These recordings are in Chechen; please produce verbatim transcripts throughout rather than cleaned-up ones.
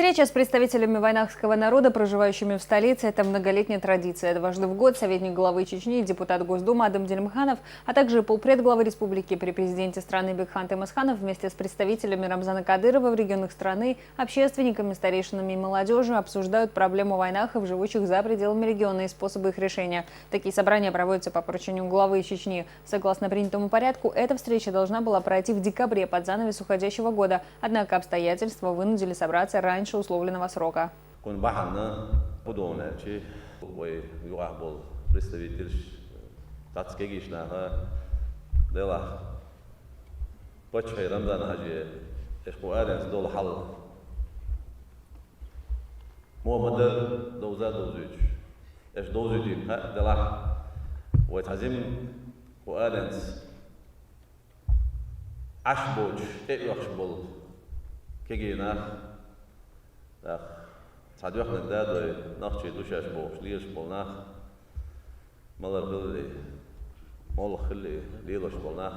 Встреча с представителями вайнахского народа, проживающими в столице, — это многолетняя традиция. Дважды в год советник главы Чечни и депутат Госдумы Адам Делимханов, а также полпред главы республики при президенте страны Бекхан Темесханов вместе с представителями Рамзана Кадырова в регионах страны, общественниками, старейшинами и молодежью обсуждают проблему вайнахов, живущих за пределами региона, и способы их решения. Такие собрания проводятся по поручению главы Чечни. Согласно принятому порядку, эта встреча должна была пройти в декабре, под занавес уходящего года. Однако обстоятельства вынудили собраться раньше условленного срока. Кхунна бахьана хӀун ду аьлча, вай юкъахь болу представительш, цхьацца кегийчу наха делахь, паччахье Рамзан-Хьаьже, аша кху аренца долу хьал муха ма-дарра довза а довзуьйтуш, аша довзуьйтийла хаьа делахь, вай цхьа жимма кху аренца Ӏаш боцуш, тӀеоьхуш болу кегий нах, тӀаккха цхьа доьхнарг да а дой, нохчий ду шаьш бохуш лелаш болу нах, малар хилла, молха хилла лелош болу нах,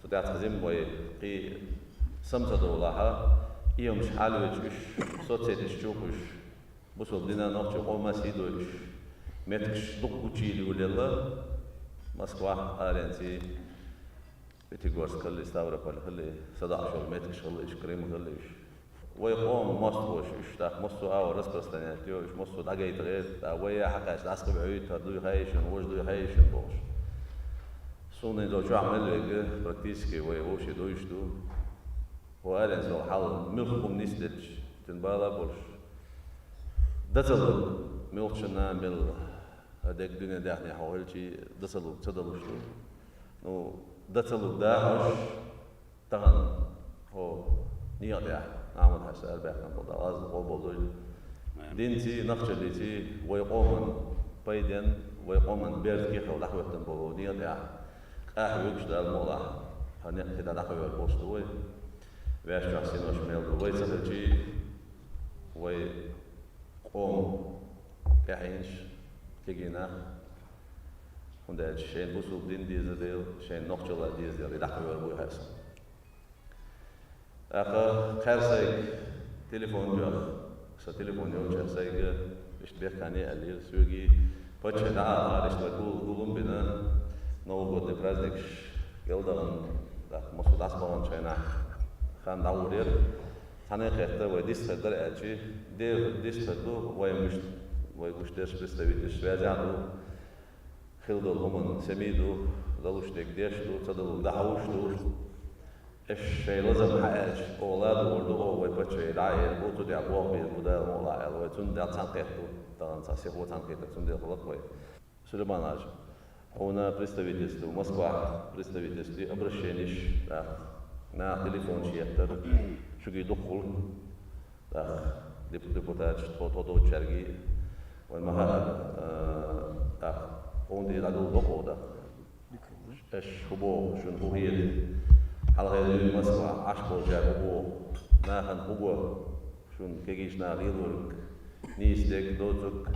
цу тӀехь цхьа жимма вай кхин сама ца довлахь, иймаш хьалавечу уьш, соцсеташ чу а кхуьссуш, бусалба дина, нохчийн къоман сий дойуш, меттигаш дукха гучуйийла йолаелла Москвахь, аренций, Пятигорск хилла, Ставрополь хилла, садоӀуш йолу меттигаш хилла уьш, Крым хилла уьш. Вай къоман мостагӀаша уьш тӀаккха массо а агӀор распространять йо, уьш массо а дӀагайта гӀерта, тӀаккха вай а хьакхаьчча дӀасакхиабан хӀуьттур дуй, хай шуна, важа дуй, хай шуна бохуш. Суна иза чохь мел вега, практически вай вовшийн дуйш ду. Вай аренца йолу хьал муьлхха хӀума нисделча, цуьнан бала а болуш, дан ца лур, муьлххачунна а мел дерг дуьнен даьхни хьо хилчий, дан ца лур ца далуш ду. Ну, дан ца лур дахьаш, тахана хьо некъа тӀехь, Ахьмад-Хьаьжас арабаьхкина болу Дала гӀазот къобалдойла. Динций, нохчаллиций, вай къоман пайденна, вай къоман беркате хила дӀахӀоьттина болу некъа тӀехь къахьоьгуш, Дала мукъалахь, хьан некъ кхидӀа дӀакхоьхьур болуш ду вай. Ваьш чохь синош мел ду. Вай ца хилчий, вай къоман тӀаьхьенаш, кегий нах, хӀунда аьлча шайна бусалба дин деза дела, шайна нохчалла деза дела, и дӀакхоьхьур бу хьаьса. ТӀаккха кхаьра сайга телефон тоьхна, сан телефон йолчех сайга иштта бехкане аьллера, соьгий паччахье дӀа а алахьара, иштта вай гул-, гулам а бина, новогодный праздникаш гӀелдахана, тӀаккха массо а дӀасабаханчу хенахь хан дӀагӀур яра. Цхьаьна кхетта вай дистхир дара аьлчи, дера дистхир ду, вай муьш-, вай гуш дерш представительш связехь ду. Хила долу хӀуманна сема ду, далуш дерг деш ду, ца далург дӀахьуш ду. Аша шайн лазам хьааьлча, оха ладугӀур ду, оха вай паччахье дӀа а эр бу, цу тӀехь болх бийр бу Дала мукъалахь аьлла, вай цундела цхьаьна кхетта ду. Тахана цхьа сихо цхьаьна кхетар, цундела хӀаллакх вай. Сулейман-Хьаьжа, хьуна представительство, Москва представительстве обращенеш, тӀаккха наха телефонаш еттара, шуьгий дуккхула. ТӀаккха деп-, депутаташ, тхо, тхо доцучаьргий, вайн ма хаьара, а, тӀаккха хӀунда и дӀадула бакъо дара. Аша хӀун боху, шуна хӀун хета? Хьалхе дуьйна Москва Ӏаш болчара хӀун боху? Нахана хӀун го? Шуна кегийчу наха лелориг нийса дерг, доцург,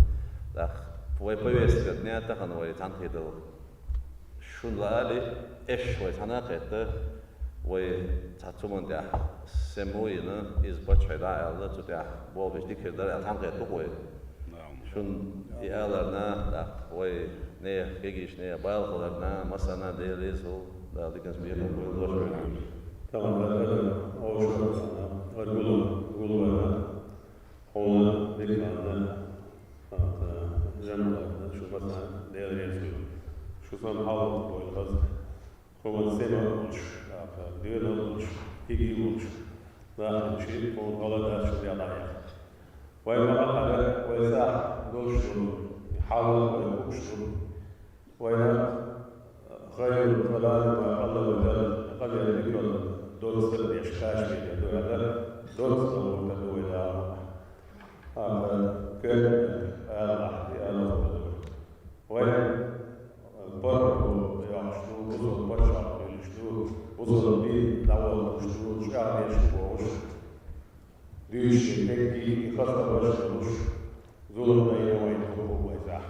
тӀаккха вай повестка дня тахана вай цхьаьна хеталур. Шуна лаали, эш вай цхьаьна а кхетта, вай цхьа цуман тӀехь сема йина, иза паччахье дӀа а аьлла, цу тӀехь болх беш дика хир дара аьлла, цхьаьна кхетта ду-кх вай. Шуна и аларна, тӀаккха вай нехан, кегийчу нехан бала хиларна, массарна а Дела реза хуьлда, Дала диканца бекхам бойла, дош бойла. Тахана вай ара, оха шуна, ара гула, гула вайна. Хьуна дика ханна, тӀаккха жамаларна, шу массарна Дела реза хуьлда. Шу санна хьалха бойла хаза. Хьуна сема а болуш, тӀаккха доьналла а болуш, кегий а волуш, нахана шен хьуна гӀала дац шу дела яхь. Вай ма-хаьара, вай сахьт долуш долу хьал вай хууш ду. Вайна хайрул калами ма къалла ва далла, къамел дикал доцу деш кхача везар ду аьлла, доцу дан вуртар ду вай Дала. Амма коьртаниг алахь и алахь ду. Вай паргӀато йоккхуш ду, бусалба пачхьалкх хуьлуш ду, бусалба дин дӀаволлуш ду, чӀагӀдеш ду бохуш. Дуьйцуш дерг и хаза хабарш долуш, зулам дайна вайн дукха ву вайзахь.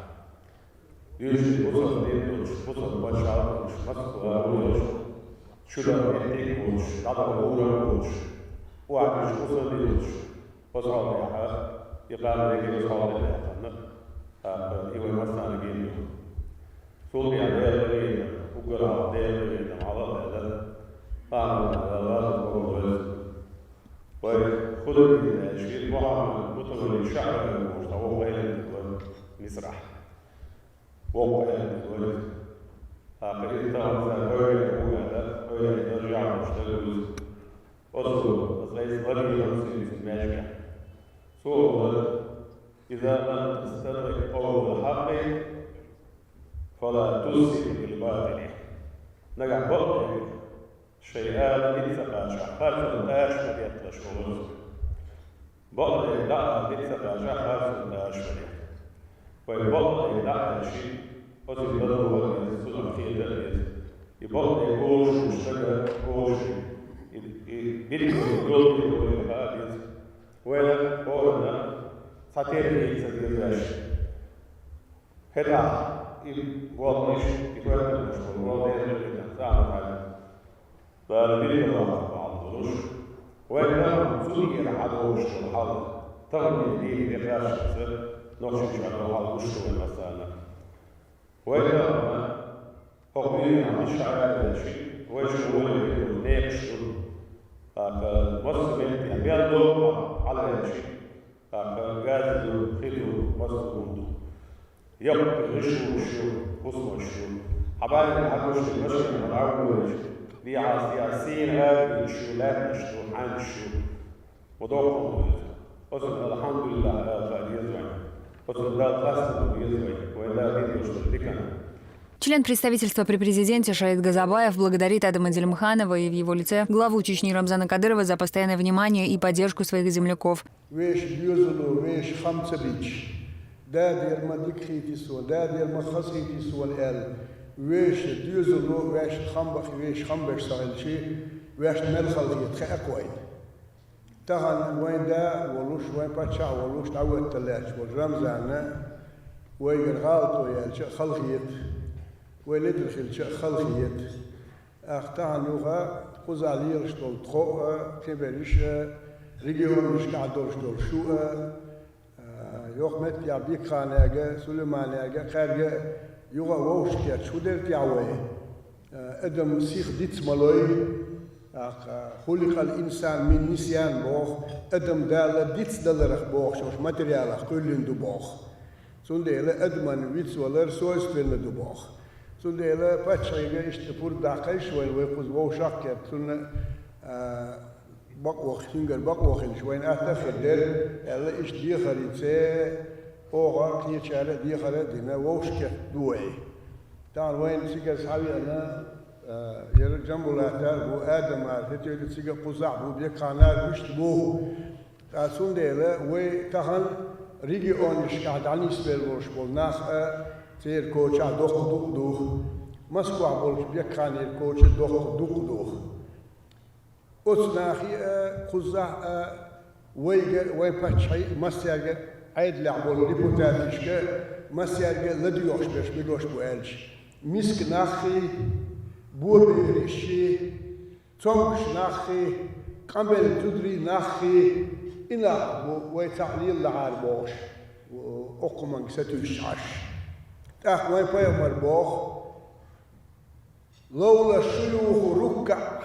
Дуьйцуш дерг бусалба дин долуш, бусалба пачхьалкх долуш, Москва а волуш, чудал меттиг а волуш, дӀадала гӀурам а волуш, охьадуьйцуш бусалба дин долуш, Оцу хьолехь, и къамел егира оцу хьолехь яьккхина, тӀаккха и вай массарна гина ю. Цул тӀаьхьа Дела гӀайгӀанна, уггар хьалха Дела гӀайгӀанна хьала а ваьлла, къамел Дала ваза боху веза. Вай худа дийна аьлча, Мухьаммад Мутавалли ШаӀрави бохуш цхьа воккха Ӏеламнах вара Мисрахь. Воккха Ӏеламнах вара иза. ТӀаккха иза тахана цара къойле ву аьлла, къойле даржехь волуш стаг ву иза. Оцу, аса айса ладийгӀан ца висина маьжгехь. Цо олура: «إذا لم تستطع قول الحق فلا تسئ بالباطل». Нагахь бакъдерг шайн ала дика ца кхачахь, харцонна тӀараш ма детталаш, олура цо. Бакъдерг дӀаала дика ца кхачахь, харцонна тӀараш ма детта. Вай бакъдерг дӀааьлча, оцу ладогӀа а деза, цунах кхета а деза. И бакъдерг олуш волу стага олуш, и, и билггал долу дика вайна хаа а деза. Вайна хӀоранна цхьа терахь ца дезаш. ХӀетахь и болх еш, и хоьттинарш болу, болх дерриг а цӀахь а хьаьжна, Дала билгалваккха бахьана долуш, вайн тахана цу дийнахь хьадогӀуш долу хьал, таханлерчу дийне тӀекхаччалца, нохчийчохь долу хьал гуш ду вайн массарна. Вайн тахана хӀокху дуьненахь мичахь а ваьлча, вайшка гӀоле хир долу некъаш ду. ТӀаккха массо а меттехь мел догӀу хьал ваьлча, тӀаккха газа ду, хи ду, массо а хӀума ду. Яккхий гӀишлош ю, хӀусамаш ю. Хьан бӀаьргана хьан гуш ду, машенахь хьан дӀавоьдуш, дехьа-сехьа сийна арадуьйцуш ю, лаьтташ ду, хьаьнаш ю. Ма доккха хӀума ду иза. Оцунна алхьамдулиллахӀ ала хаа деза вайна. Оцунна Далла къастам бан беза вай, вайн Дала дина долуш долу диканна. Член представительства при президенте Шаид Газабаев благодарит Адама Дельмханова и в его лице главу Чечни Рамзана Кадырова за постоянное внимание и поддержку своих земляков. Вешан доьзало, вешан хам ца бича, да дера ма дика хийти суна, да дера ма хаза хийти суна аьлла, вешан доьзало, вешан хам баха, вешан хам беш ца хилча, вешан мел халахета хаа кхойна. Тахана вайн да а волуш, вайн паччахь а волуш, дӀахӀотта лаьтташ волу Рамзана вайгара гӀалато яьлча а халахета, вай ледара хилча а халахета. Ах, тахана юха кхузахь лелаш долу тхо а, кхин берриш а, регионашкахь долуш долу шу а, а, йоккха меттехь Бекханерга, Сулайманерга, кхаьрга а юха а вовшахкхетча, хӀун дара техьа вай? А, адам сиха диц ма лой, ах, خلق الإنسان من نسيان боху, адам Дала диц даларх бохуш йолчу материалах кхоьллина ду боху. Цундела адаман вицвалар свойственно ду боху. Цундела паччахье иштта пурба даккхийша вайна, вай кхуза вовшах а кхетта, цунна, а, бакъо, цуьнгара бакъо хилча, вайна атта а хир дара, аьлла, иштта дехар йице, оха а, кхечара а дехар а дина, вовшахкхетта ду вай. Тахана вайна цигара схьавеана, а, яра Джамбулатар а бу, Адамар, хӀетера цига а кхузахь а бу, Бекханар а, иштта бу. Ткъа цундела вай тахана регионашкахь дӀанисбелла волуш болу нах а, церан кочахь доккха дукъ ду. Москвахь болчу Бекханера коча доккха дукъ ду. Оцу нахе а, кхузахь а, вайга а, вайн паччахье а, массаьрга а, Ӏедалехь болу депутаташка а, массаьрга а ладоьгӀуш берш мегаш бу аьлча, миска наххий, боберришший, цомгуш наххий, къанбелла зударий наххий, и нах бу вай цхьаъ лелалахьара бохуш, оккхуманга сатуьйсуш Ӏаш. ТӀаккха вайн пайхамар боху: «لولا الشيوخ ركع»,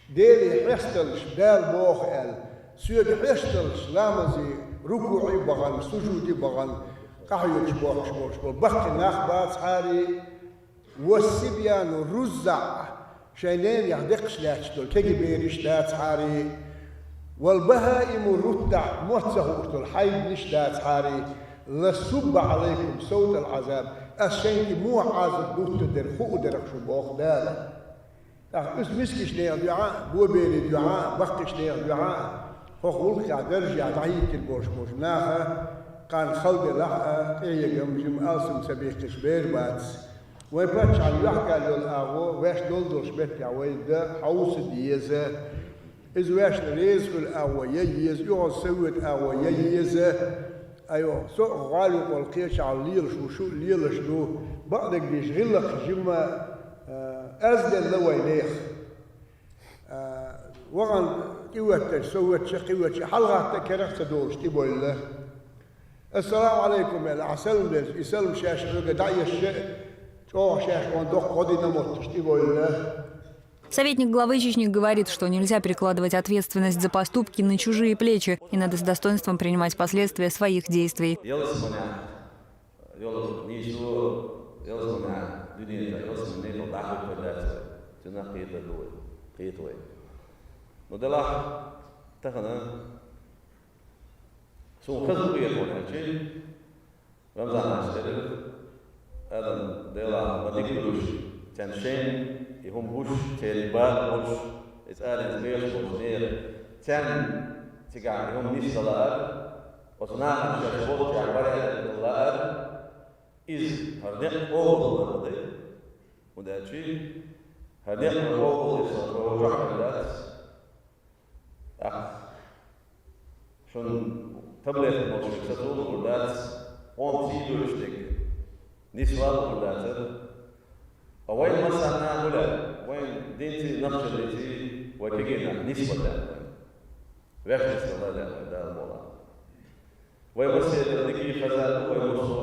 Деле хьесталаш Дала боху аьлла, соьга хьесталаш ламазе, рукуӀе а бахана, сужуде а бахана, къахьоьгуш бохкуш болуш болу баккхий нах бацахьарий, «والصبيان الرضع», шайн ненех декхаш лаьтташ долу кегий бераш дацахьарий, «والبهائم الرتع», мотт ца хууш долу хьайбанаш дацахьарий, «لصب عليكم سوط العذاب», ас шайна тӀе муха Ӏазап дутта дерг хуур дара шу боху Дала. ТӀаккха уьш мискачу нехан дуьхьа а, боберийн дуьхьа а, баккхийчу нехан дуьхьа а, хӀокху гӀуллакхехь даржехь дӀахӀиттина болуш болчу наха, кхарна хала делахь а, тӀеегам, жима алсам ца бихкича бер бац. Вайн паччахьна юьхькӀал йолу агӀо, ваьш долдаллаш меттехь вай дан хьовса деза. Иза ваьшна реза хуьлу агӀо ян еза, оьгӀаз са воьду агӀо ян еза. Айо, со а гӀала юкъал кхечахьа лелаш ву, шу а лелаш ду. Бакъдерг дийша, гӀиллакх жимма, а, аз делла вайн нехан. А, вахана И ветташ, со ветташ, кхы ветташ, хьалхатта керах ца долуш тӀебойла. «Ассаламу алайкум», аьлла, ахьа салам делча, и салам шаьш хьоьга дӀаэшча, чӀогӀа шаьш ван доккха гӀо дина мотташ тӀебойла. Советник главы Чечни говорит, что нельзя перекладывать ответственность за поступки на чужие плечи, и надо с достоинством принимать последствия своих действий. Ялсаманехь йолу нийсо, ялсаманехь дуьнен тӀехь, ялсаманин некъал дӀахӀуьттур дац вай. Цунах кхетар ду вай, кхета вай. Ну, делахь, тахана суна хаза хӀун хета аьлча, Рамзан-Хьаьжа элира, адам, Делахь, ма дика долуш, царна шайна и хӀума гуш, церан бала болуш, и цӀаренца бехаш болчу нехан, царна цигахь и хӀума нисдан лаар, оцу нахана шаьш болччохь бараьрга лаар, иза хӀара некъ къобалван ма дай, хӀунда аьлча хӀара некъ къобалван сан чохь хир дац. ТӀаккха шуна таблетка болчуьнга сацо луур дац, къоман сий доьшуш дерг нисвала луур дацара. Ткъа вайн массарна а гӀуллакх, вайн динций, нохчаллиций, вай кегий нах нисбан лаьа вайн. Ваьш нисбан лаьа вайн, Дала мукъ лахь. Вай массеран дикий хаза ду, вай массо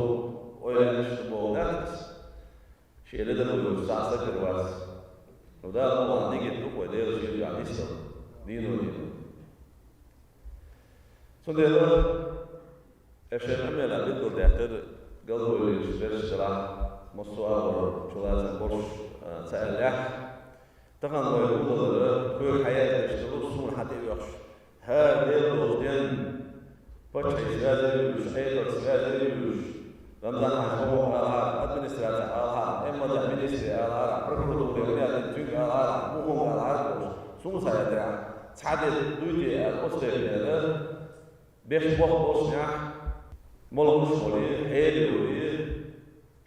ойла еш ду боху нах ас. Шен ледарло йоцу цхьа а стаг хир вац. Ну, Дала мукъ лахь, нигат ду вай Делан шен дуьхьа нисдала, дийно дийно. Цундела аш шайн къамелехь билгалдаьккхира, галбевллачу берш делахь, массо а агӀор чулацам болуш, а, ца аьллехь. Тахана вай хӀун далара, хьоьга хьаяздеш долу суна хьан тӀеоьхуш. ХӀара Делан долчу денна паччахьан связь а йолуш, Ӏедалца связь а йолуш, Рамзан-Хьаьжа бохург алахьара, администрацехь алахьара, МВД министре алахьара, прокуратуре ваьлла, цуьнга алахьара, мухӀарг алахьара бохуш, суна ца яздехь, цхьа де дуй те аьлла, оцу тайпанера, беш боху болчунехь, молханаш болий, хьерий болий,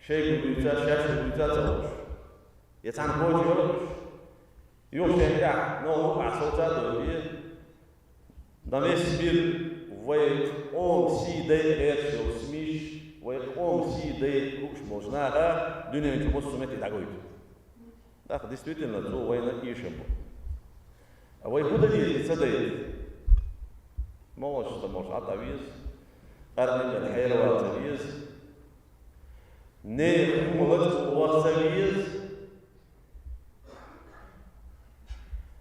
шайга дуьйцуш, шаьш дуьйцуш ца луш. Я цхьаьна коча йолуш, юха шайн тӀехь новкъа юкъахь совца а дойтий, на весь мир вай къоман сий дай гӀерташ йолу СМИ-ш, вай къоман сий дай лууш болчу наха дуьнен чу массо а метте дӀагойту. ТӀаккха, действительно, цо вайна эшам бу. А вай хӀун дан деза и ца дайта? Молуш ца молуш Ӏа ца веза, къаркъа мел хьеравала ца веза, нехан хӀума лачкъа ваха ца веза,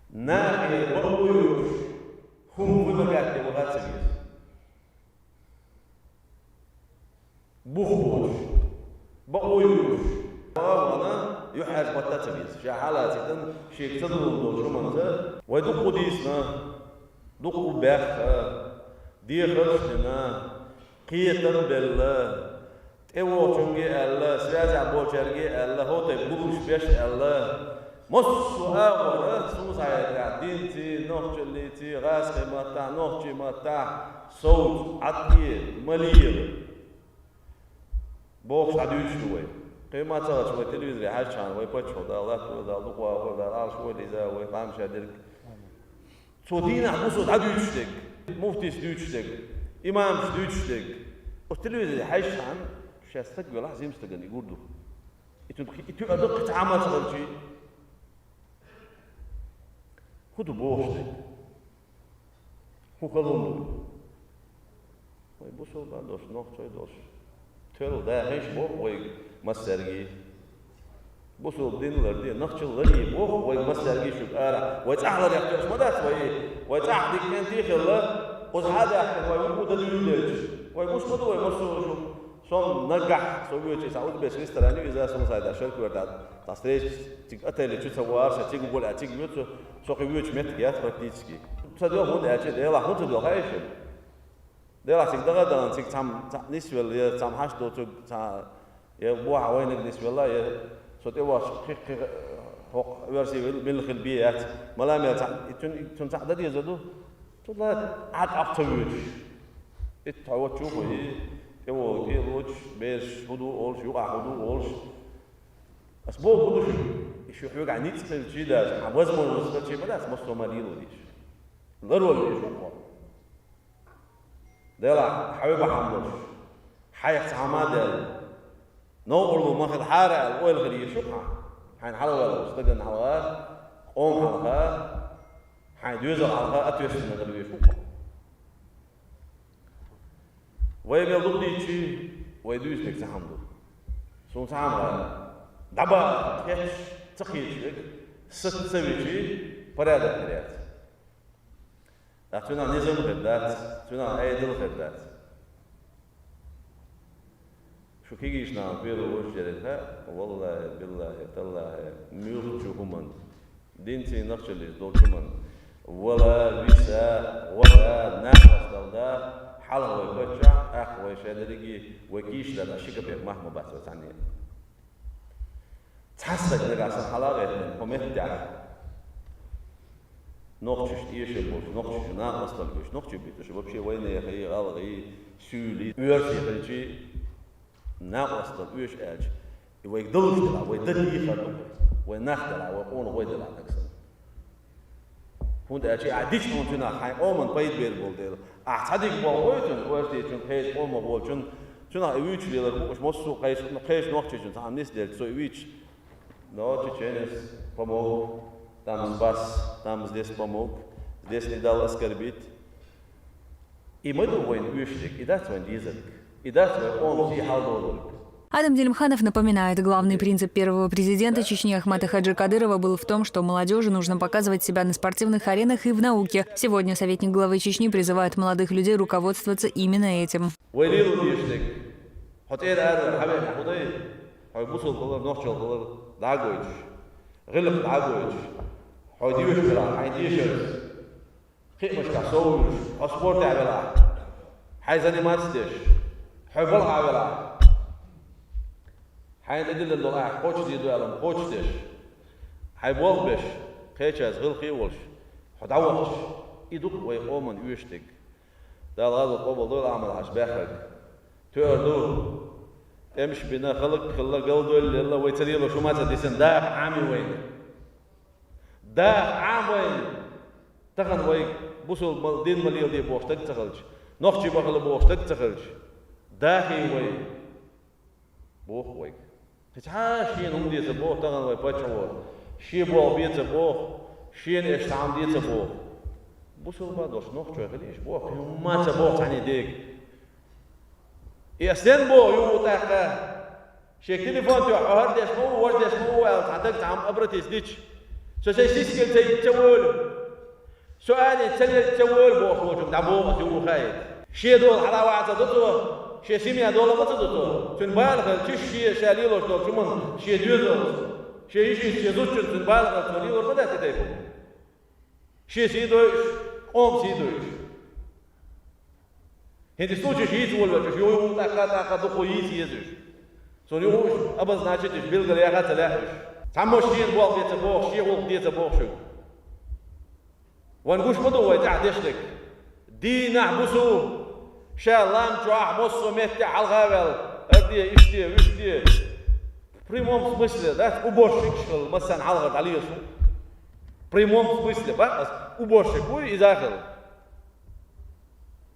нахера бакъо йолуш хӀума вуй магатте ваха ца веза. Бух боцуш, бакъо йолуш, вахана юьхьӀаьржа хӀотта а ца веза. Ша хьалацийта, шега ца долу долчу хӀуманца вай дуккха дийцина, дуккха баьхна, дехарш а дина, кхетам а белла, тӀевогӀучуьнга а аьлла, связехь болчаьрга а аьлла, хӀокху тайпа гулбеш беш а аьлла, массо а агӀора, суна схьахетарехь, динций, нохчаллиций, гӀазкхийн маттахь, нохчийн маттахь, совца, Ӏад тӀе, ма лела бохуш дӀадуьйцуш ду вай. Кхин ма ца хилча, вай телевизоре хьаьжча хьуна, вай паччахьо, Дала латтавойла, Дала дукха вахавойла, Дала Ӏалашвойла иза, вай къаьмнаш дерг. Цо дийнахь, бусо дӀадуьйцуш дерг, муфтийс дуьйцуш дерг, имамаш дуьйцуш дерг. Оцу телевизоре хьаьжча хьуна, шен стаг велахь, жима стагана и гур ду. И цуьнан кхин, и туьа а даккхий цхьа а ма ца хилчий. ХӀун ду бохуш дерг? ХӀун хала хӀума ду? Вай бусалба долуш, нохчой долуш, тоьлла дахийша боху вайга массаьрга. Бусалба дин ларде, нохчалла ларъе боху вайга массаьрга шуьга арахь. Вай цӀахь ларъеш ма дац вай. Вай цӀахь дика кӀентий хилла, оцу хьан а даьккхина вай вукху дан дуьйладелча. Вай гуш ма ду вай массо а шу. Со наггахь, со воьдучу цхьа узбечу ресторан ю иза, со сайда шарквер дац. Цхьа встреча цига отеле чу ца вахара, ша цига гула, цига воьду со, со кхин воьдучу меттиг яц практически. Ца доьху, хӀунда аьлча, Делахь хӀун ца доьху хаьий шуна? Делахь цига даха а дахана, цига цхьамма цхьаъ нисвелла, я цхьамма хьашт доцург, цхьа, я бохьа вайниг нисвелла, я со тӀевахча кхин-кхин хӀокху оьрсийн милла хила бен яц. Мала мел цхьаъ, и цуьнан, и цуьнан цхьаъ дан дезар ду? Цу лата Ӏад Ӏа ца воьдуш. Итт хьо ваччу а хьо и, тӀевогӀу тӀе а лоцуш, бераш хӀун ду олуш, юкъахь хӀун ду олуш. Ас боху хӀун ду шуьга? И шу хьоьгахь ницкъ хилчий даже, хьан возможность хилчий ма дац, массо а ма лело дезаш. Ларвала везаш ву-кх хьо. Делахь, хьан ве бахьана долуш, хьайх цхьа хӀума а даьлла, новкъарло ма хилахьара аьлла, ойла хир езаш ю-кх хьан. Хьайна хьалха ваьлла волчу стагана хьалха, къоман хьалха, Хьайн доьзал хьалха ответственный хила везаш ву-кх. Вай мел дукха дийцча, вай дуьйцу дерг цхьа хӀама ду. Суна цхьа хӀама гӀала. ДӀабаха кхеташ ца кхеташ верг, саца ца вича, порядок хир яц. ТӀаккха цуьнах низам хир дац, цуьнах Ӏедал хир дац. Шу кегийча нахана первую очередь, хӀа, валлахӀи, биллахӀи, таллахӀи, муьлххачу хӀуманна, динций, нохчаллий долчу хӀуманна, вала, виса, гӀо да, накъосталла да, хьалха вай паччахь, тӀаккха вай шадерриге, вай кийча да, ши капек мах ма бац вай цхьанне. Цхьа стаг нагахь санна хьала а гӀеттина, хьо меттехь нохчашна эшам болуш, нохчашна накъосталла беш, нохчий буьйцуш, вообще вайнехан, гӀалгӀай, суьйлий, оьрсий хилчий, накъосталла оьшу аьлча, и вайга далуш делахь, вай дан дехар ду, вай нах делахь, вай къонахой делахь дагахь санна. ХӀунда аьлча ахь дича хьуна цуьнах хьайн къоман пайда бер болу дела. Ахь цхьа дика болх бой цунна, оьрсичунна, кхечу къомах волчунна, цуьнах и вуьйцуш лелар бу, уьш массо а кхечу, кхечу нохчичунна цхьа а нисделча, цо и вуьйцуш: «Но чеченец помог, там спас, там здесь помог, здесь не дал оскорбить». И ма ду вайна оьшург, и дац вайна дезарг, и дац вайн къоман сий хьаладолург. Адам Делимханов напоминает, главный принцип первого президента Чечни Ахмата Хаджи Кадырова был в том, что молодежи нужно показывать себя на спортивных аренах и в науке. Сегодня советник главы Чечни призывает молодых людей руководствоваться именно этим. Вай лело дезаш дерг. Хьо цӀера ара хьавеана хӀун дай? Хьо бусулба хилар, нохчалла хилар дӀа а гойтуш, гӀиллакх дӀа а гойтуш, хьо доьшуш хилахь, хьайн дешарца кхиамашкахь соввуьйлуш, хьо спортехь велахь, хьайн заниматься деш, хьо балхахь велахь, хьайна тӀедиллина долу ахь кхочушдийр ду аьлла кхочушдеш, хьайн болх беш, кхечаьрца гӀиллакхе а волуш, хьо дӀавахча, и ду-кх вай къоман оьшург. Дала гӀазот къобалдойла Ахьмад-Хьаьжас баьхнарг. Тоьар ду, тӀемаш бина, хӀаллакьхилла, галдойла лелла, вай ца лелош хӀума ца дисина, даха Ӏамий вайна. Даха Ӏамий вайна. Тахана вай бусулба дин ма леладе бохуш стаг ца хилча, нохчий ма хила бохуш стаг ца хилча, дахий вай, боху вайга. Кхин цхьа а шена хӀума де ца боху тахана вай паччахьо, шен болх бе ца боху, шена эшна хӀума де ца боху. Бусулба долуш нохчой хила йиш боху, кхин хӀумма ца боху цхьаьний дега. И ас стенна боху юха тӀаккха? Шега телефон тоьхна, хьо хӀара деш ма ву, важа деш ма ву аьлла, цхьа стаг цхьа хӀума обратиться дича, со сайн сискал ца йита ца волу, со аренца ца лелла ца волу бохуш волчунга дӀабоху аса юха хаийта. Шен дола хьала ваьхьа ца ду цо, шен семья дола ма ца ду цо. Цуьнан бала хилча, шен ша лелош долчу хӀуманна, шен доьзалца, шен йишица, шен зудчуьнца цуьнан бала хилча, цо лелор ма дац и тайпа хӀума. Шен сий дойуш, къоман сий дойуш. ХӀинца и случайш йийца волавелча, уьш юха-юха тӀаккха-тӀаккха дукха йийца еза уьш. Цунна юха уьш обозначить еш, билгалъяха ца лаьа уьш. Цхьаммо шена болх де ца боху, шен гӀуллакх де ца боху шуьга. Вайн гуш ма ду вай тӀехь деш дерг? Дийнахь, бусу, ша лам чохь массо а метте хьалха а ваьлла, хӀара де, иштта де, вуьшта де. В прямом смысле, да, уборщикаш хилла, массарна хьалха дӀалелаш ву. В прямом смысле, бах ас, уборщик вуй иза а хилла.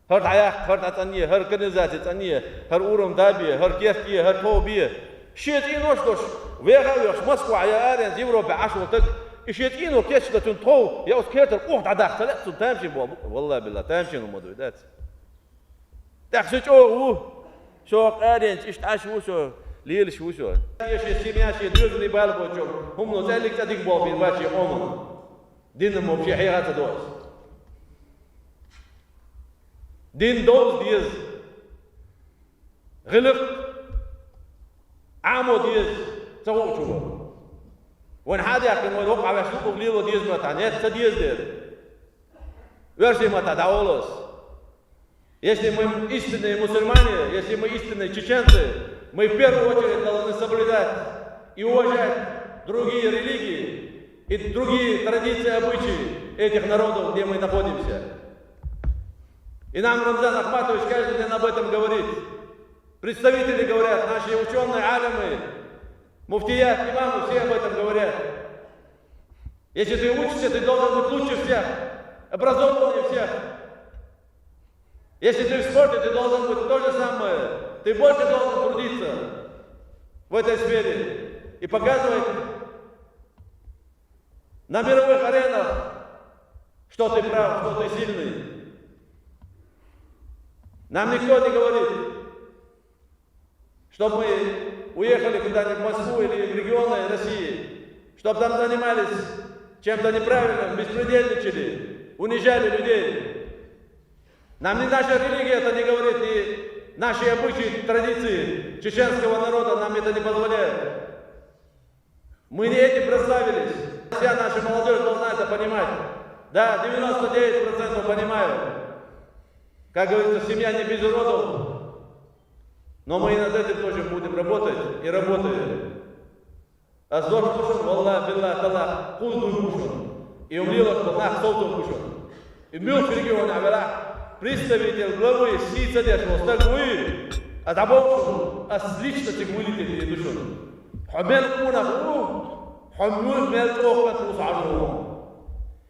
ХӀара дӀаяккха, хӀара дӀацӀанъе, хӀара канализаци цӀанъе, хӀара урам дабе, хӀара керт е, хӀара тхов бе. Шен цӀенош долуш, веха а вехаш, Москвахь я аренца Европехь Ӏаш волу стаг, и шен цӀено кечдан цуьнан тхов, я оцу кертара къух дӀадаккха ца лаьа цунна тамашийна боху бу-кх, валлахӀи-биллахӀи, тамашийна хӀума ду и дац. ТӀаккха со чӀогӀа ву, со аренца иштта Ӏаш ву со, лелаш ву со. Шен семья, шен доьзале бала боцчу хӀумано цӀаьллиг цӀа дика болх бийр бац шен къоман. Динна ма шен хьеха а ца до аса. Дин довза деза. ГӀиллакх Ӏамо деза ца хуучо. Вайн хьан а даьккхина, вайн воккхахь ваьш юкъа лело деза ма таьӀа, нетта ца деза дера. Оьрсийн маттахь дӀаволу ас. Если мы истинные мусульмане, если мы истинные чеченцы, мы в первую очередь должны соблюдать и уважать другие религии и другие традиции, обычаи этих народов, где мы находимся. И нам Рамзан Ахматович каждый день об этом говорит. Представители говорят, наши учёные, алимы, муфтият, имамы, все об этом говорят. Если ты учишься, ты должен быть лучше всех, образованнее всех. Если ты в спорте, ты должен быть то же самое. Ты больше должен трудиться в этой сфере и показывать на мировых аренах Что ты прав, что ты сильный. Нам никто не говорит, чтобы мы уехали куда-нибудь в Москву или в регионы России, чтобы там занимались чем-то неправильным, беспредельничали, унижали людей. Нам ни наша религия это не говорит, ни наши обычаи, традиции чеченского народа нам это не позволяют. Мы не этим прославились. Вся наша молодежь должна это понимать. Да, девяносто девять процентов понимаю. Как говорится, семья не без уродов. Но мы и над этим тоже будем работать и работаем. Аз дош ду шуна, валлахӀи, биллахӀи, таллахӀи, кхузду ду шуна. И хӀума лелош бола нах совцо ду шуна. И муьлхачу регионехь велахь, представитель главы сий ца деш волу стаг вуй, ас дӀабоху шуна, ас лично цига вуьйла дийр ду шуна. Хьо мел къонах ву, хьо муьлха мел чӀогӀа ву, хьажа ву.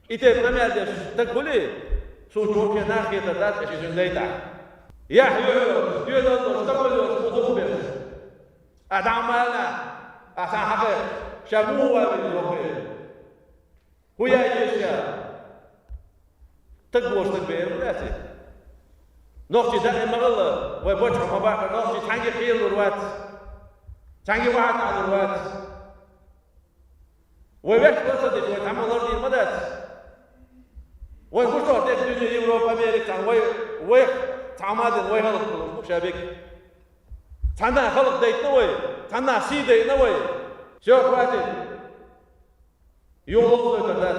И тайпа къамел деш стаг хуьлий, цунна чу вообще нах хетар дац, аша иза лайтахь. Яхь йоьхуш, доьналла долуш, стаг хуьлуш, кху дукха берш. А дӀа ма аллахь, а сан хьакхе, ша муха ван веза вокхе? ХӀун яй еза ша? Стаг волуш стаг бер ма дац и. Нохчий даим ма гӀалла, вай бачхьо ма баккха, нохчий цхьаьнгге кхералур вац. Цхьаьнгге вахьа таӀалур вац. Вай ваьш ла ца дича, вай цхьаммо лардийр ма дац. Вай гучохь дерг дуьне, Европа, Америка цхьаьна вай, вайх цхьа ма дина, вай хӀаллакдалуш бу ша биг. Цхьанна хӀаллакдайтина вай, цхьанна сий дайина вай. Всё, хватит. Юха ловзойтар дац.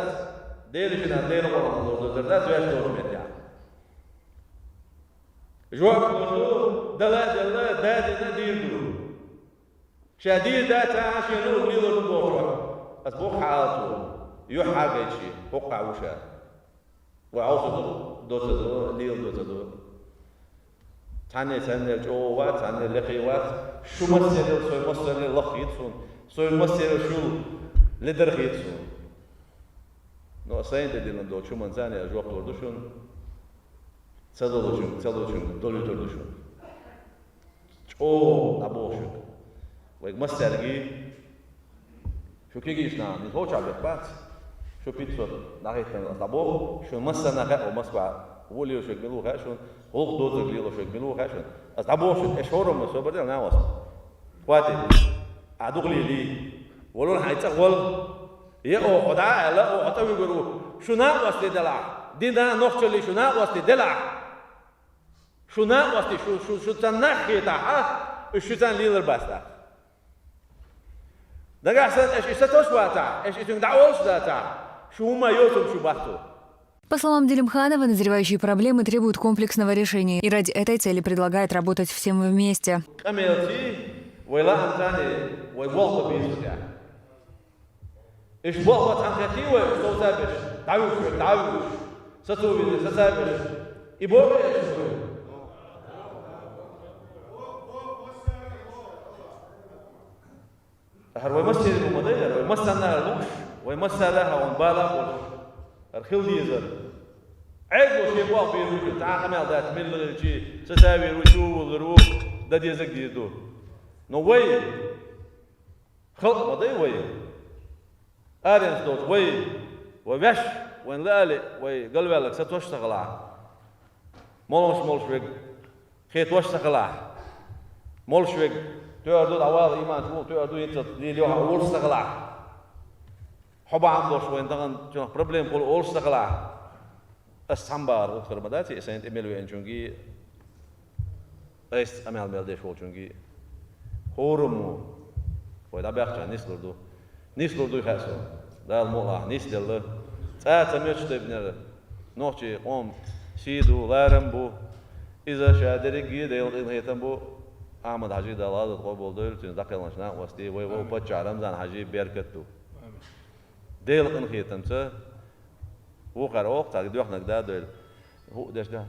Делан жинаш, Делан къуьран ловзойтар дац, ваьш долчу меттехь. Жоп лур ду, дала а делла, да а дина дийр ду. Ша дийр дац, а шен луург лелор ду бохучохь, ас боху хьан ала цо, юьхь хьагайта шен, хӀокху хьан ву ша. Вай Ӏовса ду, доца ду, лела доца ду. Цхьанне санна чӀогӀа вац, цхьанне лекхе вац. Шу массерал, со массерал лаххийта суна. Со массерал шу ледархийта суна. Но ас сайна тӀедиллина долчу хӀуманца а жоп лур ду шуна. Ца долучуьнга, ца лучуьнга долуьйтур ду шуна. ЧӀогӀа дӀабоху шуьга. Вайга массаьрга, шу кегийчу нахана, иза хӀокху чохь бехк бац. Шу пятьсот дӀахӀиттина аса дӀабоху, шуна массарна хаьа, Москва ву лелош верг мила ву хаьа шуна, гӀуллакх доцург лелош верг мила ву хаьа шуна. Аса дӀабоху шуьга, аш хӀораммо собар де, накъост. Хватит. Ахьа дукха лелий. Валол хьайн цӀа вал. Я оха дӀа а аьлла, оха цӀа вуьгур ву. Шу накъостий делахь. Дина, нохчаллий шу накъостий делахь. Шу накъостий, шу, шу, шу царна нах хетахь, уьш шу царна лелар бац тӀаккха. Нагахь санна аша и сатосуш вацахь, аша и цуьнга дӀа а олуш дацахь, шу хӀумма йоцург шу бац цо. По словам Делимханова, назревающие проблемы требуют комплексного решения, и ради этой цели предлагает работать всем вместе. Къамелций, вай лаам царний, вай болх бан беза тӀехь. Иштта болх бан цхьаьна хеттий вай, сов ца беш, дӀавуьгуш верг дӀа а вуьгуш, сацо везарг саца а веш, и боху аьлла вай. ХӀара вай массеран хӀума ма дай, хӀара вай массарна а лууш, вай массара а хьан бала а болуш, хӀара хила дезара. Ӏедало шен болх бийр ву, цхьа а къамел дац, милла хилчий, саца а вийр ву, чу а вуллур ву, дан дезарг дийр ду. Но вай халкъ ма дай вай. Аренца долчу вай, вай ваьш, вайн лаале, вай галваьлларг сатош а ца хилахь, молуш молуш верг кхетош а ца хилахь, молуш верг тоьар ду, дӀавала, иман чу ву, тоьар ду, хӀинццалц лелайо хьан олуш а ца хилахь, хьо бахьана долуш вайн тахана чунах проблема хуьлу олуш а ца хилахь, ас цхьамма бахар гӀуллакх хир ма дац, и сайн тӀе мел веанчуьнга, айса къамел мел деш волчуьнга. ХӀораммо вай дӀабаьхчахьана нислур ду. Нислур дуй хаьа суна. Дала мукъалахь, нисделла. ЦӀа а ца моьттуш тайпанера нохчийн къоман сий ду, ларам бу. Иза ша дерриге Делан къинхетам бу. Ахьмад-Хьажи, Дала гӀазот къобалдойла, цуьнан дӀакхелхинчу накъостий, вай вовпаччахь Рамзан-Хьажи беркат ду. Делан къинхетамца вукхара оха цхьаьна доьхнарг да а дойла. ХӀуъа деш да.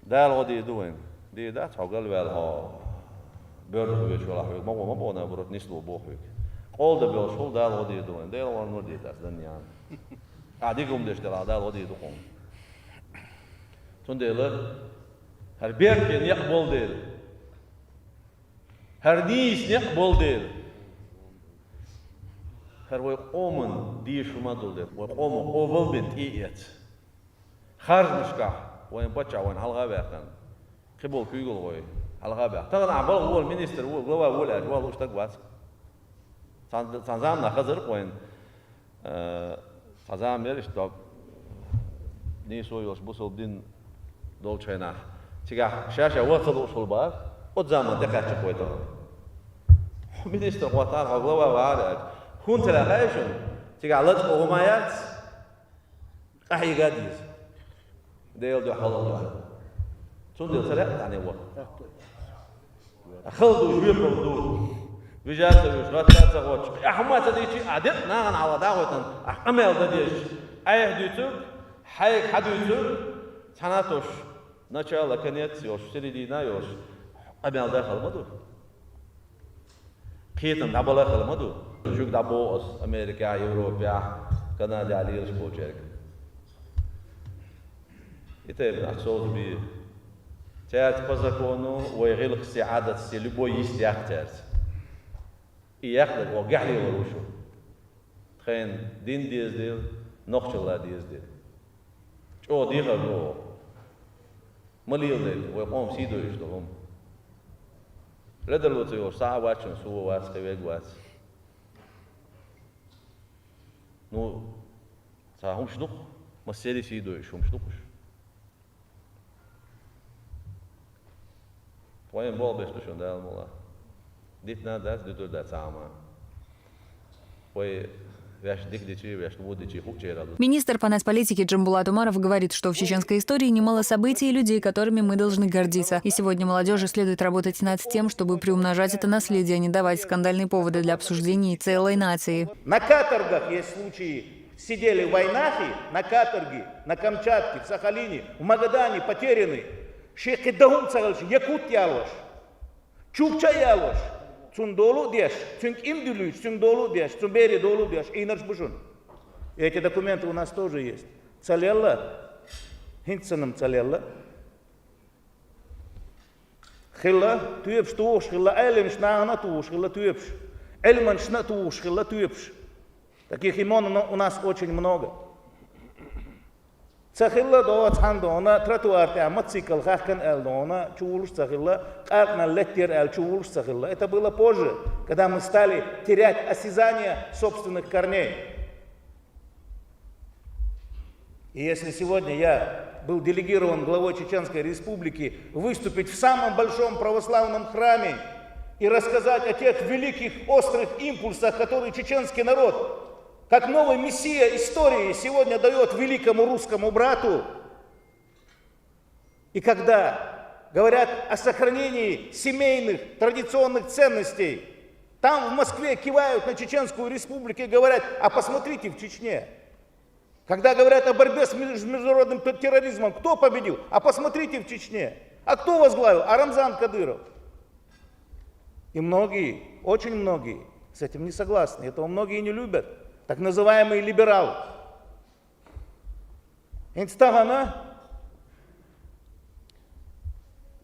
Дала гӀо дийр ду вайна. Дийр дац, хьо галваьлла, хьо боьрша везаш велахь, хьоьга ма гӀо ма боху, наоборот, нисло боху хьоьга. Къола дан болуш хуьлу, Дала гӀо дийр ду вайна. Дела ван нур дийр дац, дан ян. Ахьа дика хӀума деш делахь, Дала гӀо дийр ду хьуна. Цундела хӀара беркате некъ болу дела, хӀара нийса некъ болу дела, хӀара вай къоман дийша хӀума долу дела, вай къомо къобал бен тӀе а эца. Харжамашкахь вайн паччахь вайна хьалха а ваьккхина, кхиболу куьйгалхой хьалха а баьхна. Тахана ахь балха вола министр ву, глава волу аьлча, ваха лууш стаг вац. Цхьана, цхьана заманахь хазар вайна, э, цхьа зама яра иштта нийсо йолуш бусалба дин долчу хенахь. Цигахь ша-ша ваха ца лууш хуьлу бахара, оцу заманахь тӀекхаьчча вай тахана. Хьо министр хӀоттахьара, хьо глава вахьара аьлча, хӀунда ца лаьа хаьий шуна? Цигахь лачкъо хӀума яц, къахьега а деза. Делан дуьхьа, хала дуьхьа. Цундела ца лаьа тахана ваха. Хала ду, жоьпалла ду. Вижа а ца вуьйш, гӀатта а ца гӀоттуш, ахь хӀума ца дийцчи, ахь декъа нахана хьалха дӀахӀоьттина, ахь къамел дан дезаш. Айхьа дуьйцург, хьайга хьан дуьйцург, цхьана а тосуш, начало, конец йолуш, середина йолуш, къамел дан хала ма ду. Кхетам дӀабала хала ма ду. Жуьг дӀабоху ас Америкехь, Европехь, Канадехь лелаш болчаьрга. И тайпана ах совца бийр. Цаьрца по закону вай гӀиллакхашций, Ӏадаташций любой йист яккха цаьрца. И яккхарг оха гехь лелор ву шу. Тхайна дин деза дела, нохчалла деза дела. ЧӀогӀа дехар ду оха. Ма леладайта, вай къоман сий дойуш долу хӀума. Ледарло ца йолуш, схьа а вац шуна, суо вац, кхин верг вац. Ну, цхьа хӀумаш ду-кх, массеран сий дойуш хӀумаш ду-кх уьш. Вайн болх беш ду шуна Дала мукъалахь. Дитина а дац, дуьтур а дац цхьа а хӀума. Вай ваьш дика дичи, ваьш вон дичи хуучерал ду. Министр по нацполитике Джамбулат Умаров говорит, что в чеченской истории немало событий и людей, которыми мы должны гордиться. И сегодня молодежи следует работать над тем, чтобы приумножать это наследие, а не давать скандальные поводы для обсуждений целой нации. На каторгах есть случаи, сидели в Айнахе, на каторге, на Камчатке, в Сахалине, в Магадане потеряны. Шен кхин дан хӀума ца хилча, якут ялош. Чукча а ялош, цунна долу а деш, цуьнга иман дуьллуьйтуш, цуьнга долу а деш, цуьнан бере долу а деш, Ӏийнарш бу шуна. Эти документы у нас тоже есть. Ца лелла, хӀинца санна ца лелла. Хилла, тоьпаш тухуш хилла, Ӏеламаш нахана а тухуш хилла тоьпаш, Ӏилманашна а тухуш хилла тоьпаш. Таких имен у нас очень много. Ца хилла, до цхьана дона тротуар тӀехь мотоцикл хаьхкина аьлла дона, чувулуш ца хилла, къаркъанал леттера аьлла чувулуш ца хилла. Это было позже, когда мы стали терять осязание собственных корней. И если сегодня я был делегирован главой Чеченской Республики выступить в самом большом православном храме и рассказать о тех великих острых импульсах, которые чеченский народ как новый мессия истории сегодня даёт великому русскому брату. И когда говорят о сохранении семейных традиционных ценностей, там в Москве кивают на Чеченскую Республику и говорят: «А посмотрите в Чечне». Когда говорят о борьбе с меж-, международным т-, терроризмом, кто победил? А посмотрите в Чечне. А кто возглавил? А Рамзан Кадыров. И многие, очень многие с этим не согласны. Этого многие не любят. Так называемые либералы. ХӀинца тахана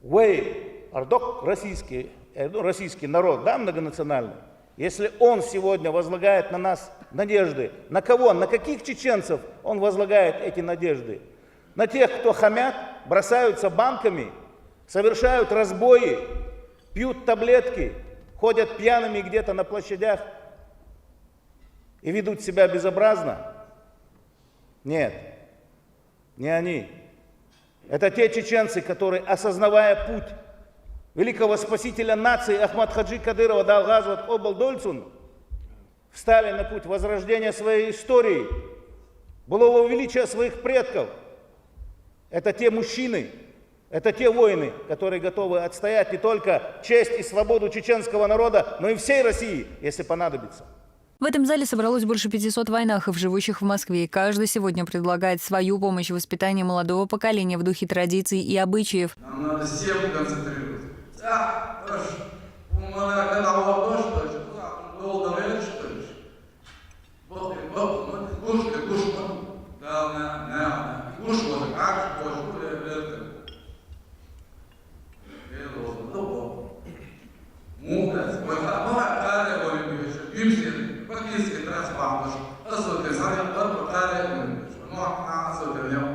вай, ардок российский, э, ну, российский народ, да, многонациональный, если он сегодня возлагает на нас надежды, на кого, на каких чеченцев он возлагает эти надежды? На тех, кто хамят, бросаются банками, совершают разбои, пьют таблетки, ходят пьяными где-то на площадях и ведут себя безобразно? Нет, не они. Это те чеченцы, которые, осознавая путь великого спасителя нации Ахмад-Хаджи Кадырова, Дала гӀазот къобал дойла цунна, встали на путь возрождения своей истории, былого величия своих предков. Это те мужчины, это те воины, которые готовы отстоять не только честь и свободу чеченского народа, но и всей России, если понадобится. В этом зале собралось больше пятисот вайнахов, живущих в Москве, и каждый сегодня предлагает свою помощь в воспитании молодого поколения в духе традиций и обычаев. Нам надо всем концентрироваться. Да, хорошо. У меня когда вот дождь, дождь, ну, а тут долго говорит, что ли? Вот, вот, вот, кушай, кушай, вот. Да, на, на, на. Кушай, вот, как, вот, вот, вот, вот. Муха, вай ха-, вай хьале вай вешан, гуьмсен, пакийский трас бахмаш, асылкер сарья, вай хьале вай вешан, ну, а, асылкер не вай.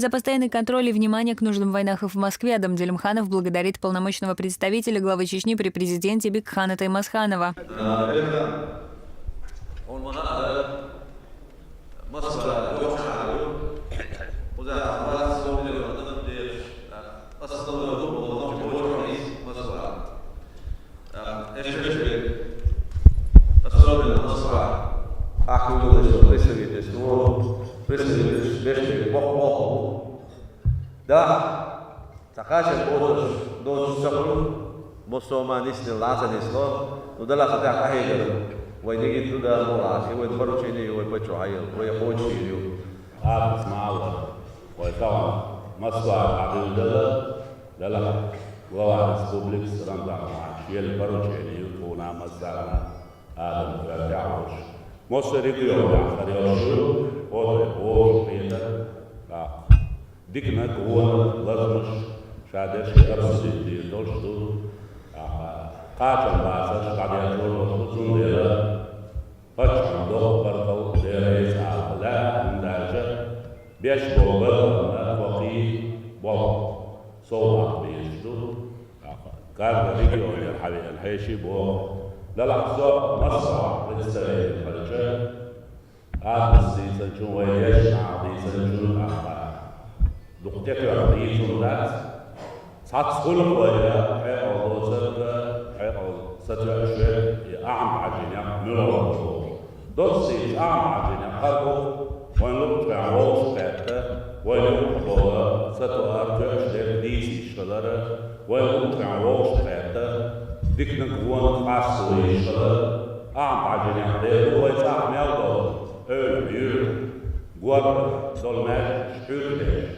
За постоянный контроль и внимание к нуждам вайнахов в Москве Адам Делимханов благодарит полномочного представителя главы Чечни при президенте Бекхана Таймасханова. Особенно Москва. Ахуй, представитель, представитель, бешкетовцы, бог, бог. Да. Цхьа кхача боцуш доцуш ца хуьлу, массо а ма нисдина лаца нисло, ну, Далла ца тӀехь къахьега. Вай нигат ду Дала мукъалахь, и вайн поручени ю, вай паччахьо хьайила, вай кхочушйийр ю. Арц ма аллара, вай тахана Москва хьадуьйладелла, Далла глава республикас Рамзан Хьаьжа елла поручени ю тхуна массарна, Адам коьртехь а волуш. Массо а регионехь хир йолуш ю, оцу вай бохуш хетар, тӀаккха. Диканиг, вониг, лазамаш ша дерш а обсудить дийр долуш ду. Кхачам бацарш дӀадерзор долуш ду, цундела паччахьна доккха баркалла дера эца ала лаьа, хӀунда аьлча беш болу баркаллана кхо кхий болх совгӀат безаш ду. Каждый регионера хьавеана хьеший боху. Делахь со Москвахь представитель хилча, Адамас дийцинчун, вай ешна дийцинчун тӀаккха дукха тӀетоьхна дийцина дац. Цхьацца хуьлу вай хьекъал доцург, хьекъал сатоьуш верг и Ахьмад-Хьаьжинех муьлхархо ву. Доцца дийцича, Ахьмад-Хьаьжинех хӀара бу вайн луъучу хенахь вовшахкхетта, вайна юкъахь болу сатоар, тоьуш дерг дийца йиш хилар, вайна луъучу хенахь вовшахкхетта, диканиг, вониг къасто йиш хилар. Ахьмад-Хьаьжинех дера ду вай цӀахь мел долу эвлахь, юьртахь, горгахь долу маьждигаш хьуьйсуш дерш,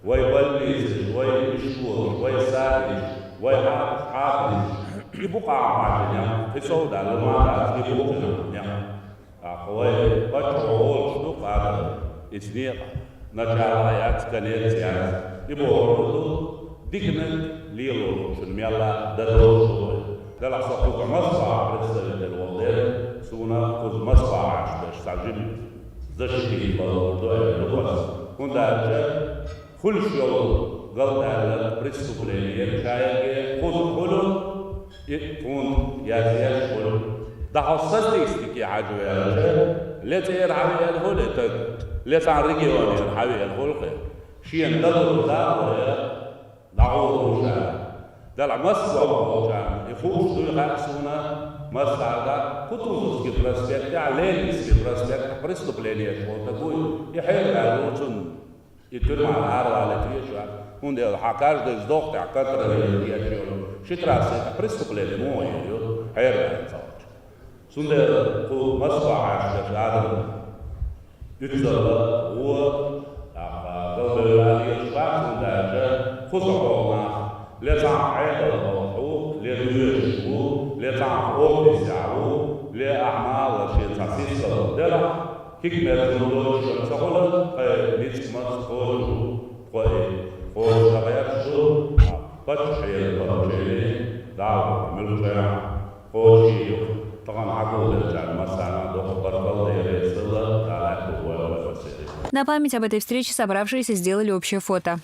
вай больницаш, вай ишколаш, вай садикаш, вай хьафизаш, хьафизаш. И бу-кх Ахьмад-Хьаьжинех, кхин сов даьлла ма дац, и бу-кх цуьнан нех. ТӀаккха вай паччахьо олуш ду-кх, Адам, иза некъа начало яц, конец яц. И бохург ду, диканиг лело луучун мелла а дан долуш ду вай. Делахь со кхуза Москвахь представитель волу дела, суна кхуза Москвахь Ӏаш берш цхьа жима защитить бан луур ду аьлла ду аса. ХӀунда аьлча хуьлуш йолу галдаьлларг, преступлени ерг шаерге кхуза хуьлу, и тхуна язъеш хуьлу. ДӀахьо статистике хьажа ваьлча, ле цӀера хьавеана хуьлу и стаг, ле цхьана регионера хьавеана хуьлу-кх. Шена дан лур дац вай, дӀагӀур ву ша. Делахь Москва волчарна и хууш дуй хаьа суна, массарна, Кутузовский проспектехь, Ленинский проспектехь преступленеш волу стаг вуй, и хьераваьлла ву цунна. И тюрьмана аравалийта везаш вац, хӀунда аьлча хьан каждый здох тӀехь контролировать еш йолу ши трассе тӀехь преступлени муха йийр ю, хьераваьлла ца волчу. Цундела кху Москва Ӏаш дерш Адам уьццалла гӀо, тӀаккха галбевлла лелаш бац, хӀунда аьлча кхузахь болу нах ле цхьаьна Ӏедал болуш ву, ле доьшуш ву, ле цхьаьна офисехь ву, ле ахьа ма-аллара шен цхьа сискал делахь, хӀикмет доцуш ца хуьлу, кхайн ницкъ-мац кхочуш ву, тхо и кхочушдан гӀерташ ду, паччахьера поручени Дала муьлххачу хенахь кхочушйийр ю. Тахана хьагулделлачарна массарна доккха баркалла, Дела реза хуьлда, Дала аьтто бойла вай массеран. На память об этой встрече собравшиеся сделали общее фото.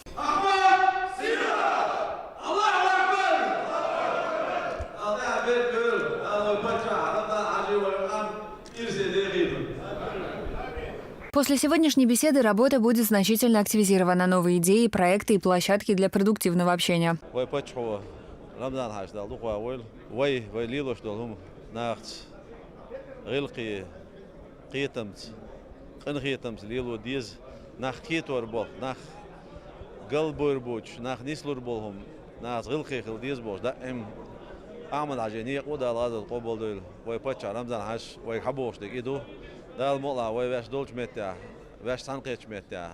После сегодняшней беседы работа будет значительно активизирована. Новые идеи, проекты и площадки для продуктивного общения. Вай паччахьо Рамзан-Хьаьжа, Дала дукха войла, вай, вай лелош долу хӀума нахаца гӀиллакхе, кхетамца, къинхетамца лело деза, нах кхетор болх, нах галбуьйр боцуш, нах нислур болу хӀума нахаца гӀиллакхе хила деза бохуш, даим Ахьмад-Хьаьжин некъа ву, Дала гӀазот къобалдойла. Вай паччахь Рамзан-Хьаьжас вайга хьабохуш дерг и ду. Дала мукъалахь вай ваьш долчу меттехь, ваьш цхьаьна кхеттачу меттехь,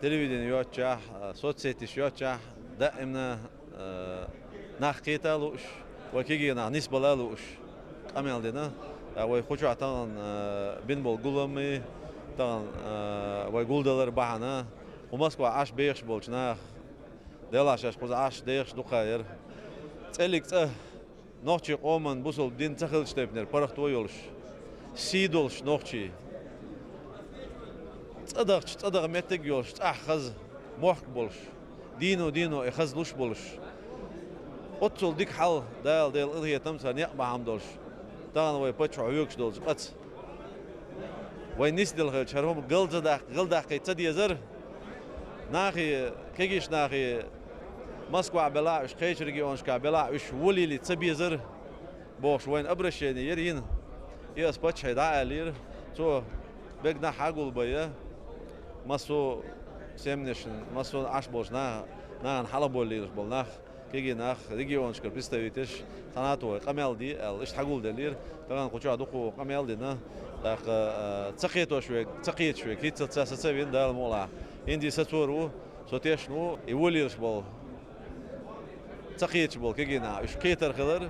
телевидени йоцчохь, соцсетиш йоцчохь, даимна, э, нах кхета а лууш, вай кегий нах нисбала а лууш, къамел дина. Э, вай кху чохь тахана, э, бина болу гуламмий, тахана, э, вай гулдалар бахьана, кху Москва Ӏаш бехаш болчу наха, делахь шаьш кхуза Ӏаш дехаш дукха яра. ЦӀеллиг цӀа нохчийн къоман бусалба дин ца хиллачу тайпанера паргӀато йолуш, сий долуш нохчий. ЦӀа дахча, цӀа даха меттиг йолаш, цӀахь хаза мохк болаш, дийно-дийно и хаза луш болаш. Оццул дика хьал, Дала делла къинхетам цар некъ бахьан долаш. Тахана вай паччахьо хьоьгуш долчу къаца. Вай нисделла хилча, хӀара хӀума галзадаккха, галдаккхий ца дезара. Нахе, кегийчу нахе, Москвахь белахь а, уьш кхечу регионашкахь белахь а, уьш валийли ца безара. Бохуш вайна обращение яра йина. И ас паччахье дӀа а аьллера, цо бегнахь хьагулбайя, массо а семнешна, массо а Ӏаш болчу наха, нахана хьалаболлийлаш болу нах, кегий нах, регионашкара представителш, цхьаьна а тохий къамел де аьлла, иштта хьагулделлера. Тахана кху чохь дукха къамел дина, тӀаккха, а, ца кхетош верг, ца кхеташ верг, хӀинцца ца саца а вина, Дала мукъалахь. ХӀинца и сацор ву, со тешна ву, и валийраш болу ца кхеташ болу кегий нах, уьш кхетар хилар,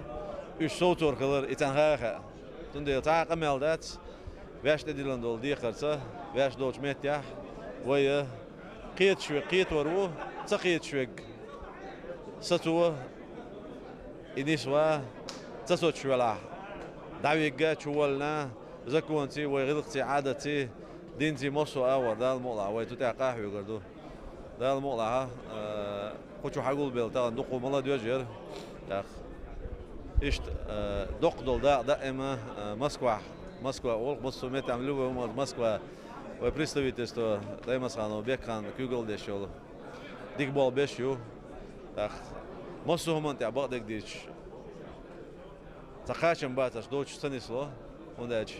уьш совцор хилар, и царна ха а хаьа. Цундела цхьа а къамел дац, ваьш тӀедиллина долу декхарца, ваьш долчу меттехь вай кхеташ верг кхетор ву, ца кхеташ верг сацо, и нисва, ца соцуш велахь, дӀавигга, чуволлина, законций, вай гӀиллакхций, Ӏадатций, динций массо а агӀор, Дала мукъалахь, вай цу тӀехь къахьоьгур ду. Дала мукъалахь, а, кху чу хьагулбелла тахана дукха ма ладоьжу яра. ТӀаккха иштта, а, доккха долу дакъа даима, а, Москвахь, Москва олу, массо а меттехь, любой хӀуманца Москва, вай представительство Таймасханов Бекхан куьйгалла деш йолу. Дика болх беш ю. ТӀаккха массо а хӀуманна тӀехь бакъдерг дийцича, цхьа кхачам бацарш доцуш ца нисло, хӀунда аьлча,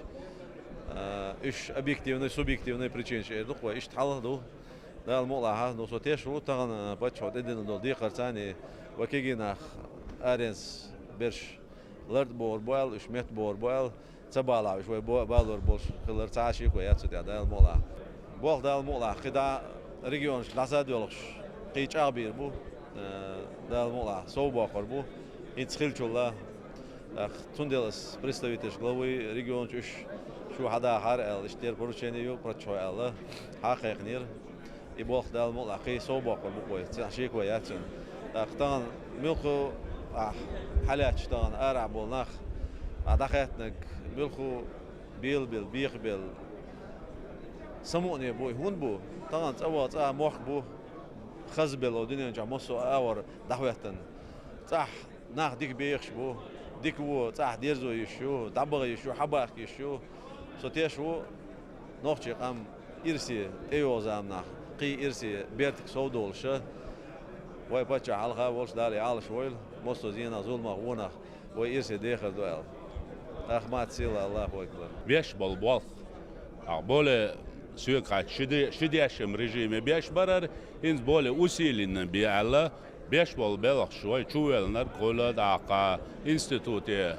а, уьш объективный, субъективный причинаш эр ду-кх вай, иштта хьал ду. Дала мукъалахь, ну, со тешна ву тахана паччахьо тӀедиллина долу декхарца а, вай кегий нах аренца берш лартӀа богӀур бу аьлла, уьш метта богӀур бу аьлла, ца балахь уьш вай бо-, балор болуш хилар цхьа а шеко яц цу тӀехь, Дала мукъалахь. Болх, Дала мукъалахь, кхидӀа регионашка дӀаса а доьлхуш, кхин чӀагӀбийр бу, э, Дала мукъалахь, сов боккхур бу, хӀинца хиллачул а. ТӀаккха цундела ас представительш главы региончу уьш шу хьадахьара аьлла, иштта дера поручение ю, паччахьо аьлла, хьа а кхайкхинера. И болх, Дала мукъалахь, кхин сов боккхур бу-кх вай, цхьа а шеко яц цуьнан. ТӀаккха тахана муьлхха ахь хьалаьтташ тахана арахь болу нах, ахь дӀахаьттинарг муьлхха белабелла, бехабелла, самукъане бу и, хӀунда бу? Тахана цӀа ваха цӀа мохк бу, хаза белла дуьнен чохь массо а агӀор дӀахӀоьттина. ЦӀахь нах дика бехаш бу, дика вон цӀахь дерзо йиш ю, дӀабаха йиш ю, хьабахка йиш ю. Со тешна ву, нохчийн къам ирсе тӀейогӀу заманахь, кхин ирсе бертиг сов долуш а, вай паччахь хьалха а волуш, Дала и Ӏалаш войла, массо а зенах, зуламах, вонах вай ирсе дехар ду аьлла. Ахмат сила, Аллаху акбар. Беш болу болх. Ахь боле соьга хаьттича, ши де-, ши дешнийн режиме беш барара, хӀинца боле усиленно бе аьлла, беш болу белхаш вай чувоьллинарг хуьлу, тӀаккха институте,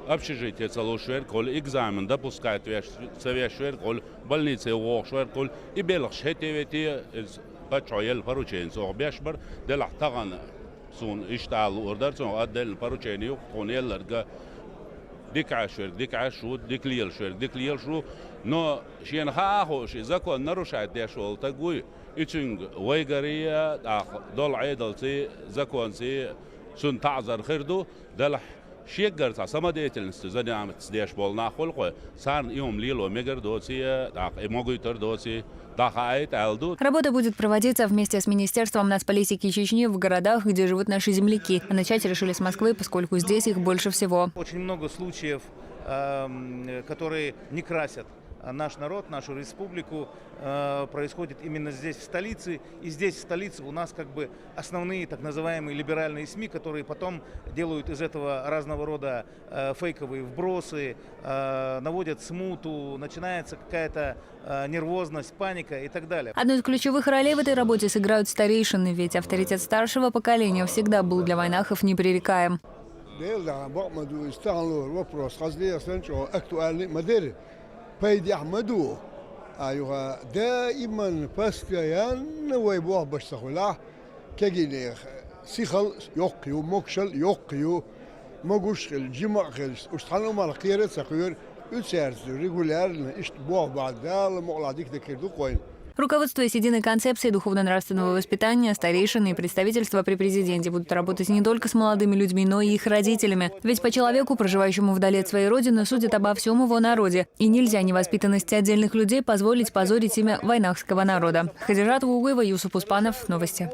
общежитие ца луш верг хуьлу, экзамен допускать веш, ца веш верг хуьлу, больнице вогӀуш верг хуьлу. И белхаш хӀетте-ветте, иза паччахьо елла порученица оха беш бара, делахь тахана суна иштта ала луур дара, цунах отдельно поручение ю, тхуна елларг а дика Ӏаш верг дика Ӏаш ву, дика лелаш верг дика лелаш ву, но шена хаа а хууш, и закон нарушать деш волу стаг вуй, и цуьнга вайгаре а, тӀаккха долу Ӏедалций, законций цунна таӀзар хир ду, делахь шеггара цхьа самодеятельностью заниматься деш болу нах хуьлу-кх вай, царна и хӀума лело мегар доций, тӀаккха и могуьйтур доций, дӀахаийта аьлла ду. Работа будет проводиться вместе с Министерством нацполитики Чечни в городах, где живут наши земляки. А начать решили с Москвы, поскольку здесь их больше всего. Очень много случаев, эм, которые не красят, а, наш народ, нашу республику, э, происходит именно здесь, в столице. И здесь, в столице, у нас как бы основные так называемые либеральные СМИ, которые потом делают из этого разного рода, э, фейковые вбросы, э, наводят смуту, начинается какая-то, э, нервозность, паника и так далее. Одну из ключевых ролей в этой работе сыграют старейшины, ведь авторитет старшего поколения всегда был для вайнахов непререкаем. Делахь бакъ ма ду, иза таханлера вопрос хазле а санна чӀогӀа актуальный а ма дара. Пайдехь ма ду. А юха даиман, постоянно вай болх беш ца хуьлахь, кегийнех сихал йоккха ю, могушалла йоккха ю, могуш а хилла, жима а хилла, уьш цхьана хӀуманах кхера а ца кхоьру, уьцаьрца регулярно иштта болх бахь, Дала мукъалахь, дика декхар ду-кх вайна. Руководствуясь единой концепцией духовно-нравственного воспитания, старейшины и представительства при президенте будут работать не только с молодыми людьми, но и их родителями. Ведь по человеку, проживающему вдали от своей родины, судят обо всем его народе. И нельзя невоспитанности отдельных людей позволить позорить имя вайнахского народа. Хадижат Гугуева, Юсуп Успанов. Новости.